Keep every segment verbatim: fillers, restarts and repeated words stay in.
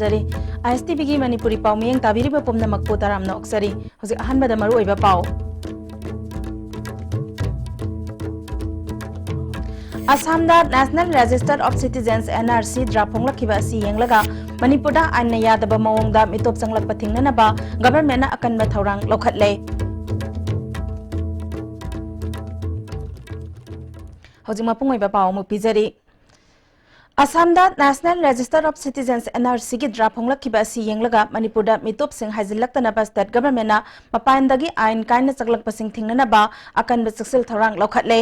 ꯇꯥꯕꯤꯔꯤ꯫ ꯑꯥꯏ ꯑꯦꯁ T ꯚꯤꯒꯤ ꯃꯅꯤꯄꯨꯔꯤ ꯄꯥꯎ ꯃꯤꯌꯦꯡ ꯇꯥꯕꯤꯔꯤꯕ ꯄꯨꯝꯅꯃꯛꯄꯨ ꯇꯔꯥꯝꯅ ꯑꯣꯛꯆꯔꯤ꯫ ꯍꯧꯖꯤꯛ ꯑꯍꯥꯟꯕꯗ ꯃꯔꯨꯑꯣꯏꯕ ꯄꯥꯎ꯫ ꯑꯁꯥꯝꯗ National Register of Citizens, N R C, draft ꯐꯣꯡꯂꯛꯈꯤꯕ ꯑꯁꯤ ꯌꯦꯡꯂꯒ ꯃꯅꯤꯄꯨꯔꯗ ꯑꯥꯏꯟꯅ ꯌꯥꯗꯕ ꯃꯑꯣꯡꯗ ꯃꯤꯇꯣꯞ ꯆꯪꯂꯛꯄ ꯊꯤꯡꯅꯅꯕ ꯒꯚꯔꯟꯃꯦꯟꯠꯅ ꯑꯀꯟꯕ ꯊꯧꯔꯥꯡ ꯂꯧꯈꯠꯂꯦ꯫ ꯍꯧꯖꯤꯛ ꯃꯄꯨꯡ ꯑꯣꯏꯕ ꯄꯥꯎ ꯑꯃꯨꯛ ꯄꯤꯖꯔꯤ꯫ ꯑꯁꯥꯝꯗ National Register of Citizens, N R C, ꯒꯤ draft ꯐꯣꯡꯂꯛꯈꯤꯕ ꯑꯁꯤ ꯌꯦꯡꯂꯒ ꯃꯅꯤꯄꯨꯔꯗ ꯃꯤꯇꯣꯞꯁꯤꯡ ꯍꯥꯏꯖꯤꯜꯂꯛꯇꯅꯕ state government ꯅ ꯃꯄꯥꯟꯗꯒꯤ ꯑꯥꯏꯟ ꯀꯥꯏꯅ ꯆꯪꯂꯛꯄꯁꯤꯡ ꯊꯤꯡꯅꯅꯕ ꯑꯀꯟꯕ ꯆꯦꯛꯁꯤꯜ ꯊꯧꯔꯥꯡ ꯂꯧꯈꯠꯂꯦ꯫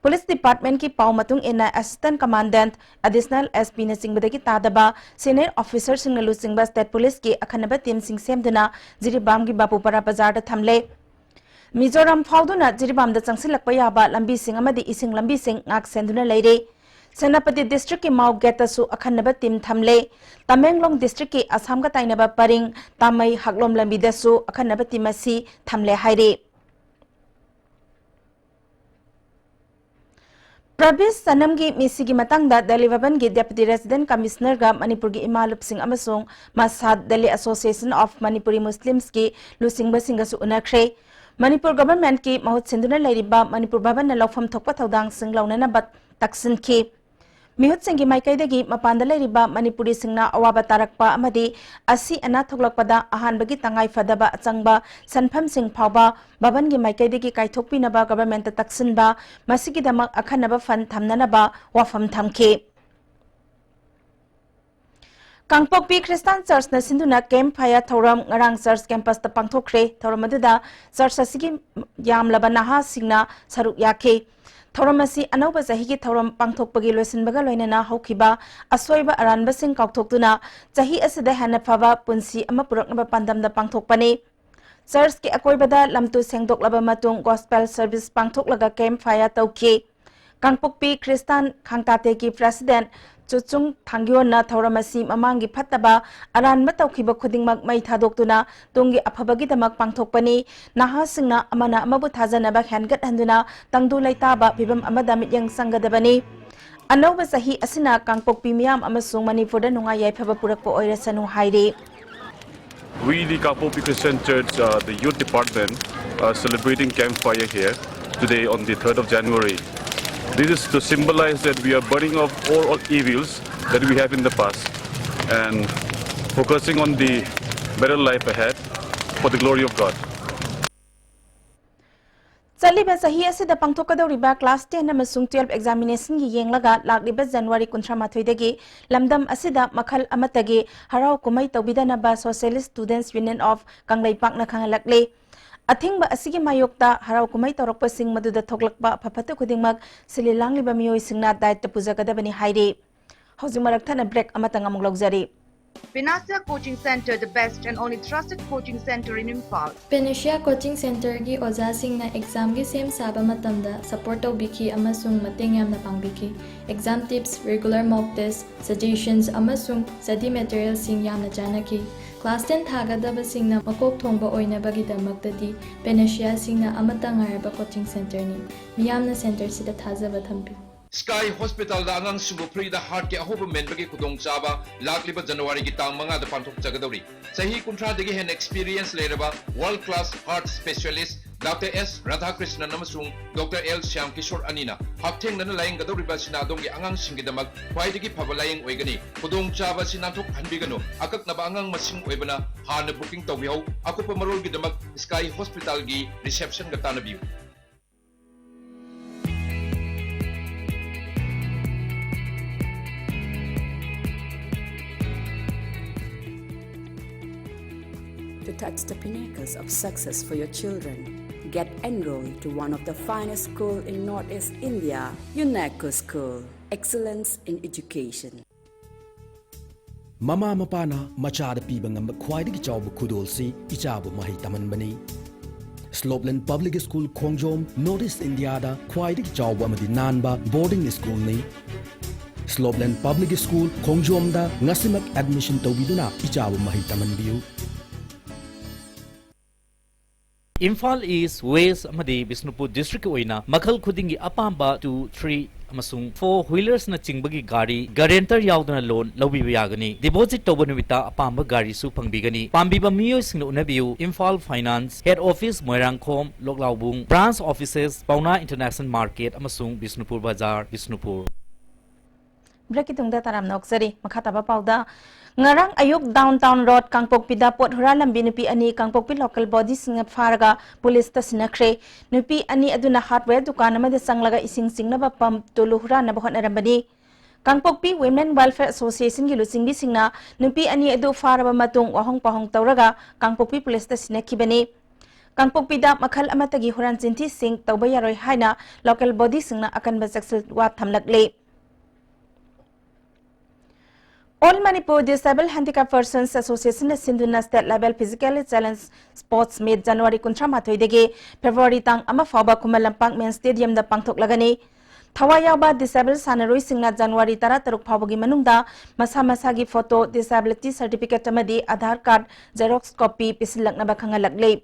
Police Department ꯀꯤ ꯄꯥꯎ ꯃꯇꯨꯡ ꯏꯟꯅ Assistant Commandant, Additional S P ꯅꯆꯤꯡꯕꯗꯒꯤ ꯇꯥꯗꯕ senior officer ꯁꯤꯡꯅ ꯂꯨꯆꯤꯡꯕ state police ꯀꯤ ꯑꯈꯟꯅꯕ team ꯁꯤꯡ ꯁꯦꯝꯗꯨꯅ ꯖꯤꯔꯤꯕꯥꯝꯒꯤ ꯕꯥꯄꯨꯄꯥꯔꯥ ꯕꯖꯥꯔꯗ ꯊꯝꯂꯦ꯫ ꯃꯤꯖꯣꯔꯥꯝ ꯐꯥꯎꯗꯨꯅ ꯖꯤꯔꯤꯕꯥꯝꯗ ꯆꯪꯁꯤꯜꯂꯛꯄ ꯌꯥꯕ ꯂꯝꯕꯤꯁꯤꯡ ꯑꯃꯗꯤ ꯏꯁꯤꯡ ꯂꯝꯕꯤꯁꯤꯡ ꯉꯥꯛ ꯁꯦꯟꯗꯨꯅ ꯂꯩꯔꯦ꯫ ꯁꯦꯅꯥꯄꯇꯤ district ꯀꯤ ꯃꯥꯎ gate ꯇꯁꯨ ꯑꯈꯟꯅꯕ team ꯊꯝꯂꯦ꯫ ꯇꯃꯦꯡꯂꯣꯡ district ꯀꯤ ꯑꯁꯥꯝꯒ ꯇꯥꯏꯅꯕ ꯄꯔꯤꯡ ꯇꯥꯃꯩ ꯍꯥꯛꯂꯣꯝ ꯂꯝꯕꯤꯗꯁꯨ ꯑꯈꯟꯅꯕ team ꯑꯁꯤ ꯊꯝꯂꯦ ꯍꯥꯏꯔꯤ꯫ ꯄ꯭ꯔꯕꯤꯁ ꯁꯅꯝꯒꯤ ꯃꯤꯁꯤꯒꯤ ꯃꯇꯥꯡꯗ ꯗꯦꯜꯂꯤ ꯚꯕꯟꯒꯤ Deputy Resident Commissioner ꯒ ꯃꯅꯤꯄꯨꯔꯒꯤ ꯏꯃꯥ ꯂꯨꯞꯁꯤꯡ ꯑꯃꯁꯨꯡ ꯃꯁꯥꯗ Delhi Association of Manipuri Muslims ꯀꯤ ꯂꯨꯆꯤꯡꯕꯁꯤꯡꯒꯁꯨ ꯎꯅꯈ꯭ꯔꯦ꯫ ꯃꯅꯤꯄꯨꯔ government ꯀꯤ ꯃꯍꯨꯠ ꯁꯤꯟꯗꯨꯅ ꯂꯩꯔꯤꯕ ꯃꯅꯤꯄꯨꯔ ꯚꯕꯟꯅ ꯂꯧꯐꯝ ꯊꯣꯛꯄ ꯊꯧꯗꯥꯡꯁꯤꯡ ꯂꯧꯅꯅꯕ ꯇꯛꯁꯤꯟꯈꯤ꯫ ꯃꯤꯍꯨꯠꯁꯤꯡꯒꯤ ꯃꯥꯏꯀꯩꯗꯒꯤ ꯃꯄꯥꯟꯗ ꯂꯩꯔꯤꯕ ꯃꯅꯤꯄꯨꯔꯤꯁꯤꯡꯅ ꯑꯋꯥꯕ ꯇꯥꯔꯛꯄ ꯑꯃꯗꯤ ꯑꯁꯤ ꯑꯅꯥ ꯊꯣꯛꯂꯛꯄꯗ ꯑꯍꯥꯟꯕꯒꯤ ꯇꯉꯥꯏ ꯐꯗꯕ ꯑꯆꯪꯕ ꯁꯦꯟꯐꯝꯁꯤꯡ ꯐꯥꯎꯕ ꯚꯕꯟꯒꯤ ꯃꯥꯏꯀꯩꯗꯒꯤ ꯀꯥꯏꯊꯣꯛꯄꯤꯅꯕ government ꯇ ꯇꯛꯁꯤꯟꯕ, ꯃꯁꯤꯒꯤꯗꯃꯛ ꯑꯈꯟꯅꯕ fund ꯊꯝꯅꯅꯕ ꯋꯥꯐꯝ ꯊꯝꯈꯤ꯫ ꯀꯥꯡꯄꯣꯛꯄꯤ Christian Church ꯅ ꯁꯤꯟꯗꯨꯅ camp fire ꯊꯧꯔꯝ ꯉꯔꯥꯡ church campus ꯇ ꯄꯥꯡꯊꯣꯛꯈ꯭ꯔꯦ꯫ ꯊꯧꯔꯝ ꯑꯗꯨꯗ church ꯑꯁꯤꯒꯤ ꯌꯥꯝꯂꯕ ꯅꯍꯥꯁꯤꯡꯅ ꯁꯔꯨꯛ ꯌꯥꯈꯤ꯫ ꯊꯧꯔꯝ ꯑꯁꯤ ꯑꯅꯧꯕ ꯆꯍꯤꯒꯤ ꯊꯧꯔꯝ ꯄꯥꯡꯊꯣꯛꯄꯒꯤ ꯂꯣꯏꯁꯤꯟꯕꯒ ꯂꯣꯏꯅꯅ ꯍꯧꯈꯤꯕ ꯑꯁꯣꯏꯕ ꯑꯔꯥꯟꯕꯁꯤꯡ ꯀꯥꯎꯊꯣꯛꯇꯨꯅ ꯆꯍꯤ ꯑꯁꯤꯗ ꯍꯦꯟꯅ ꯐꯕ ꯄꯨꯟꯁꯤ ꯑꯃ ꯄꯨꯔꯛꯅꯕ ꯄꯥꯟꯗꯝꯗ ꯄꯥꯡꯊꯣꯛꯄꯅꯤ꯫ Church ꯀꯤ ꯑꯀꯣꯏꯕꯗ ꯂꯝꯇꯨ ꯁꯦꯡꯗꯣꯛꯂꯕ ꯃꯇꯨꯡ gospel service ꯄꯥꯡꯊꯣꯛꯂꯒ camp fire ꯇꯧꯈꯤ꯫ ꯀꯥꯡꯄꯣꯛꯄꯤ Christian ꯈꯥꯡꯇꯥꯇꯦꯒꯤ President ꯆꯨꯆꯨꯡ ꯊꯥꯡꯒꯤꯌꯣꯟꯅ ꯊꯧꯔꯝ ꯑꯁꯤ ꯃꯃꯥꯡꯒꯤ ꯐꯠꯇꯕ ꯑꯔꯥꯟꯕ ꯇꯧꯈꯤꯕ ꯈꯨꯗꯤꯡꯃꯛ ꯃꯩ ꯊꯥꯗꯣꯛꯇꯨꯅ ꯇꯨꯡꯒꯤ ꯑꯐꯕꯒꯤꯗꯃꯛ ꯄꯥꯡꯊꯣꯛꯄꯅꯤ꯫ ꯅꯍꯥꯁꯤꯡꯅ ꯑꯃꯅ ꯑꯃꯕꯨ ꯊꯥꯖꯅꯕ ꯍꯦꯟꯒꯠꯍꯟꯗꯨꯅ ꯇꯪꯗꯨ ꯂꯩꯇꯥꯕ ꯐꯤꯚꯝ ꯑꯃꯗ ꯃꯤꯠꯌꯦꯡ ꯆꯪꯒꯗꯕꯅꯤ꯫ ꯑꯅꯧꯕ ꯆꯍꯤ ꯑꯁꯤꯅ ꯀꯥꯡꯄꯣꯛꯄꯤ ꯃꯤꯌꯥꯝ ꯑꯃꯁꯨꯡ ꯃꯅꯤꯄꯨꯔꯗ ꯅꯨꯡꯉꯥꯏ ꯌꯥꯏꯐꯕ ꯄꯨꯔꯛꯄ ꯑꯣꯏꯔꯁꯅꯨ ꯍꯥꯏꯔꯤ꯫ We, the Kangpokpi Christian Church, uh, the youth department, are celebrating campfire here today on the third of January. This is to symbolize that we are burning off all, all evils that we have in the past and focusing on the better life ahead for the glory of God. ꯆꯠꯂꯤꯕ ꯆꯍꯤ ꯑꯁꯤꯗ ꯄꯥꯡꯊꯣꯛꯀꯗꯧꯔꯤꯕ class ten ꯑꯃꯁꯨꯡ twelve examination ꯒꯤ ꯌꯦꯡꯂꯒ ꯂꯥꯛꯂꯤꯕ January ꯀꯨꯟꯊ꯭ꯔꯥ ꯃꯥꯊꯣꯏꯗꯒꯤ ꯂꯝꯗꯝ ꯑꯁꯤꯗ ꯃꯈꯜ ꯑꯃꯠꯇꯒꯤ ꯍꯔꯥꯎ ꯀꯨꯝꯍꯩ ꯇꯧꯕꯤꯗꯅꯕ Socialist Students Union of ꯀꯪꯂꯩꯄꯥꯛꯅ ꯈꯪꯍꯜꯂꯛꯂꯤ꯫ ꯑꯊꯤꯡꯕ ꯑꯁꯤꯒꯤ ꯃꯥꯌꯣꯛꯇ ꯍꯔꯥꯎ ꯀꯨꯝꯍꯩ ꯇꯧꯔꯛꯄꯁꯤꯡ ꯃꯗꯨꯗ ꯊꯣꯛꯂꯛꯄ ꯑꯐ ꯐꯠꯇ ꯈꯨꯗꯤꯡꯃꯛ ꯁꯤꯜꯂꯤ ꯂꯥꯡꯂꯤꯕ ꯃꯤꯑꯣꯏꯁꯤꯡꯅ ꯗꯥꯏꯇ ꯄꯨꯖꯒꯗꯕꯅꯤ ꯍꯥꯏꯔꯤ꯫ ꯍꯧꯖꯤꯛ ꯃꯔꯛ ꯊꯠꯅ break ꯑꯃꯇꯪ ꯑꯃꯨꯛ ꯂꯧꯖꯔꯤ꯫ Panacea Coaching Center, the best and only trusted coaching center in Imphal. Panacea Coaching Centerꯒꯤ ꯑꯣꯖꯥꯁꯤꯡꯅ examꯒꯤ ꯁꯦꯝ ꯁꯥꯕ ꯃꯇꯝꯗ support ꯇꯧꯕꯤꯈꯤ ꯑꯃꯁꯨꯡ ꯃꯇꯦꯡ ꯌꯥꯝꯅ ꯄꯥꯡꯕꯤꯈꯤ꯫ Exam tips, regular mock test, suggestions ꯑꯃꯁꯨꯡ study materialꯁꯤꯡ ꯌꯥꯝꯅ ꯆꯥꯟꯅꯈꯤ꯫ Class ten ꯊꯥꯒꯗꯕꯁꯤꯡꯅ ꯃꯀꯣꯛ ꯊꯣꯡꯕ ꯑꯣꯏꯅꯕꯒꯤꯗꯃꯛꯇꯗꯤ Panaceaꯁꯤꯡꯅ ꯑꯃꯠꯇ ꯉꯥꯏꯔꯕ coaching centerꯅꯤ꯫ ꯃꯤꯌꯥꯝꯅ centerꯁꯤꯗ ꯊꯥꯖꯕ ꯊꯝꯕꯤꯌꯨ꯫ Sky Hospitalꯗ ꯑꯉꯥꯡꯁꯤꯡꯕꯨ freeꯗ heartꯀꯤ ꯑꯍꯣꯕ ꯃꯦꯟꯕꯒꯤ ꯈꯨꯗꯣꯡꯆꯥꯕ ꯂꯥꯛꯂꯤꯕ Januaryꯒꯤ ꯇꯥꯡ ꯃꯉꯥꯗ ꯄꯥꯡꯊꯣꯛꯆꯒꯗꯧꯔꯤ꯫ ꯆꯍꯤ ꯀꯨꯟꯊ꯭ꯔꯥꯗꯒꯤ ꯍꯦꯟꯅ experience ꯂꯩꯔꯕ world class heart specialist Doctor S Radhakrishnan ꯑꯃꯁꯨꯡ Doctor L Shyamkishore ꯑꯅꯤꯅ ꯍꯛꯊꯦꯡꯅꯅ ꯂꯥꯌꯦꯡꯒꯗꯧꯔꯤꯕ ꯑꯁꯤꯅ ꯑꯗꯣꯝꯒꯤ ꯑꯉꯥꯡꯁꯤꯡꯒꯤꯗꯃꯛ ꯈ꯭ꯋꯥꯏꯗꯒꯤ ꯐꯕ ꯂꯥꯌꯦꯡ ꯑꯣꯏꯒꯅꯤ꯫ ꯈꯨꯗꯣꯡꯆꯥꯕ ꯑꯁꯤ ꯅꯥꯟꯊꯣꯛꯍꯟꯕꯤꯒꯅꯨ꯫ ꯑꯀꯛꯅꯕ ꯑꯉꯥꯡ ꯃꯁꯤꯡ ꯑꯣꯏꯕꯅ ꯍꯥꯟꯅ booking ꯇꯧꯕꯤꯍꯧ꯫ ꯑꯀꯨꯞꯄ ꯃꯔꯣꯜꯒꯤꯗꯃꯛ Sky Hospitalꯒꯤ receptionꯒ ꯇꯥꯟꯅꯕꯤꯌꯨ꯫ To touch the pinnacles of success for your children, get enrolled to one of the finest school in Northeast India, UNECO School. Excellence in education. ꯃꯃꯥ ꯃꯄꯥꯅ ꯃꯆꯥꯗ ꯄꯤꯕ ꯉꯝꯕ ꯈ꯭ꯋꯥꯏꯗꯒꯤ ꯆꯥꯎꯕ ꯈꯨꯗꯣꯜꯁꯤ ꯏꯆꯥꯕꯨ ꯃꯍꯩ ꯇꯝꯍꯟꯕꯅꯤ꯫ Slopeland Public School ꯈꯣꯡꯖꯣꯝ North East Indiaꯗ ꯈ꯭ꯋꯥꯏꯗꯒꯤ ꯆꯥꯎꯕ ꯑꯃꯗꯤ ꯅꯥꯟꯕ boarding schoolꯅꯤ꯫ Slopeland Public School ꯈꯣꯡꯖꯣꯝꯗ ꯉꯁꯤꯃꯛ admission ꯇꯧꯕꯤꯗꯨꯅ ꯏꯆꯥꯕꯨ ꯃꯍꯩ ꯇꯝꯍꯟꯕꯤꯌꯨ꯫ ꯏꯝꯐꯥꯜ ꯏꯁ, ꯋꯦꯁ ꯑꯃꯗꯤ ꯕꯤꯁꯅꯨꯄꯨꯔ ꯗꯤꯁꯇ꯭ꯔꯤꯛꯀꯤ ꯑꯣꯏꯅ ꯃꯈꯜ ꯈꯨꯗꯤꯡꯒꯤ ꯑꯄꯥꯝꯕ two, three ꯑꯃꯁꯨꯡ four wheelersꯅ ꯆꯤꯡꯕꯒꯤ ꯒꯥꯔꯤ guarantor ꯌꯥꯎꯗꯅ loan ꯂꯧꯕꯤꯕ ꯌꯥꯒꯅꯤ꯫ Deposit ꯇꯧꯕ ꯅꯨꯃꯤꯠꯇ ꯑꯄꯥꯝꯕ ꯒꯥꯔꯤꯁꯨ ꯐꯪꯕꯤꯒꯅꯤ꯫ ꯄꯥꯝꯕꯤꯕ ꯃꯤꯑꯣꯏꯁꯤꯡꯅ ꯎꯅꯕꯤꯌꯨ, Imphal Finance, Head Office, Moirangkhom, ꯂꯣꯛꯂꯥꯎꯕꯨꯡ, Branch Offices, ꯄꯥꯎꯅꯥ International Market ꯑꯃꯁꯨꯡ ꯕꯤꯁꯅꯨꯄꯨꯔ ꯕꯖꯥꯔ, ꯕꯤꯁꯅꯨꯄꯨꯔ꯫ Breakꯀꯤ ꯇꯨꯡꯗ ꯇꯔꯥꯝꯅ ꯑꯣꯛꯆꯔꯤ꯫ ꯃꯈꯥ ꯇꯥꯕ ꯄꯥꯎꯗ, ꯉꯔꯥꯡ ꯑꯌꯨꯛ Downtown Road ꯀꯥꯡꯄꯣꯛꯄꯤꯗ ꯄꯣꯠ ꯍꯨꯔꯥꯜꯂꯝꯕꯤ ꯅꯨꯄꯤ ꯑꯅꯤ ꯀꯥꯡꯄꯣꯛꯄꯤ local bodyꯁꯤꯡꯅ ꯐꯥꯔꯒ ꯄꯨꯂꯤꯁꯇ ꯁꯤꯟꯅꯈ꯭ꯔꯦ꯫ ꯅꯨꯄꯤ ꯑꯅꯤ ꯑꯗꯨꯅ hardware ꯗꯨꯀꯥꯟ ꯑꯃꯗ ꯆꯪꯂꯒ ꯏꯁꯤꯡ ꯆꯤꯡꯅꯕ pump ꯇꯨꯂꯨ ꯍꯨꯔꯥꯟꯅꯕ ꯍꯣꯠꯅꯔꯝꯕꯅꯤ꯫ ꯀꯥꯡꯄꯣꯛꯄꯤ Women Welfare Associationꯒꯤ ꯂꯨꯆꯤꯡꯕꯤꯁꯤꯡꯅ ꯅꯨꯄꯤ ꯑꯅꯤ ꯑꯗꯨ ꯐꯥꯔꯕ ꯃꯇꯨꯡ ꯋꯥꯍꯣꯡ ꯄꯥꯎꯍꯣꯡ ꯇꯧꯔꯒ ꯀꯥꯡꯄꯣꯛꯄꯤ ꯄꯨꯂꯤꯁꯇ ꯁꯤꯟꯅꯈꯤꯕꯅꯤ꯫ ꯀꯥꯡꯄꯣꯛꯄꯤꯗ ꯃꯈꯜ ꯑꯃꯠꯇꯒꯤ ꯍꯨꯔꯥꯟ ꯆꯤꯟꯊꯤꯁꯤꯡ ꯇꯧꯕ ꯌꯥꯔꯣꯏ ꯍꯥꯏꯅ local bodyꯁꯤꯡꯅ ꯑꯀꯟꯕ ꯆꯦꯛꯁꯤꯜ ꯋꯥ ꯊꯝꯂꯛꯂꯤ꯫ All Manipur Disabled Handicap Persons Associationꯅ ꯁꯤꯟꯗꯨꯅ State Level Physically Challenge Sports Meet January ꯀꯨꯟꯊ꯭ꯔꯥ ꯃꯥꯊꯣꯏꯗꯒꯤ February ꯇꯥꯡ ꯑꯃ ꯐꯥꯎꯕ ꯈꯨꯃꯟ ꯂꯝꯄꯥꯛ Main Stadiumꯗ ꯄꯥꯡꯊꯣꯛꯂꯒꯅꯤ꯫ ꯊꯋꯥꯏ ꯌꯥꯎꯕ disabled ꯁꯥꯟꯅꯔꯣꯏꯁꯤꯡꯅ January ꯇꯔꯥꯇꯔꯨꯛ ꯐꯥꯎꯕꯒꯤ ꯃꯅꯨꯡꯗ ꯃꯁꯥ ꯃꯁꯥꯒꯤ photo, disability certificate ꯑꯃꯗꯤ Aadhaar card xerox copy ꯄꯤꯁꯤꯜꯂꯛꯅꯕ ꯈꯪꯍꯜꯂꯛꯂꯤ꯫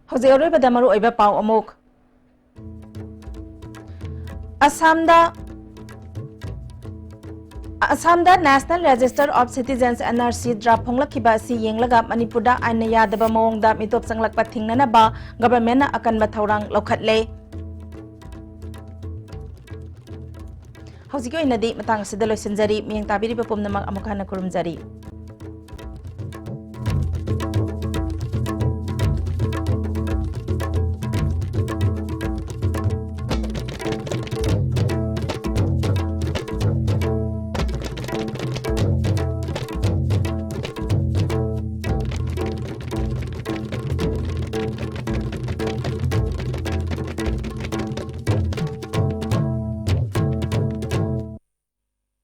ꯍꯧꯖꯤꯛ ꯑꯔꯣꯏꯕꯗ ꯃꯔꯨꯑꯣꯏꯕ ꯄꯥꯎ ꯑꯃꯨꯛ꯫ ꯑꯁꯥꯝꯗ, ꯑꯁꯥꯝꯗ National Register of Citizens, N R C, draft ꯐꯣꯡꯂꯛꯈꯤꯕ ꯑꯁꯤ ꯌꯦꯡꯂꯒ ꯃꯅꯤꯄꯨꯔꯗ ꯑꯥꯏꯟꯅ ꯌꯥꯗꯕ ꯃꯑꯣꯡꯗ ꯃꯤꯇꯣꯞ ꯆꯪꯂꯛꯄ ꯊꯤꯡꯅꯅꯕ governmentꯅ ꯑꯀꯟꯕ ꯊꯧꯔꯥꯡ ꯂꯧꯈꯠꯂꯦ꯫ ꯍꯧꯖꯤꯛꯀꯤ ꯑꯣꯏꯅꯗꯤ ꯃꯇꯥꯡ ꯑꯁꯤꯗ ꯂꯣꯏꯁꯤꯟꯖꯔꯤ꯫ ꯃꯤꯠꯌꯦꯡ ꯇꯥꯕꯤꯔꯤꯕ ꯄꯨꯝꯅꯃꯛ ꯑꯃꯨꯛ ꯍꯟꯅ ꯈꯨꯔꯨꯝꯖꯔꯤ꯫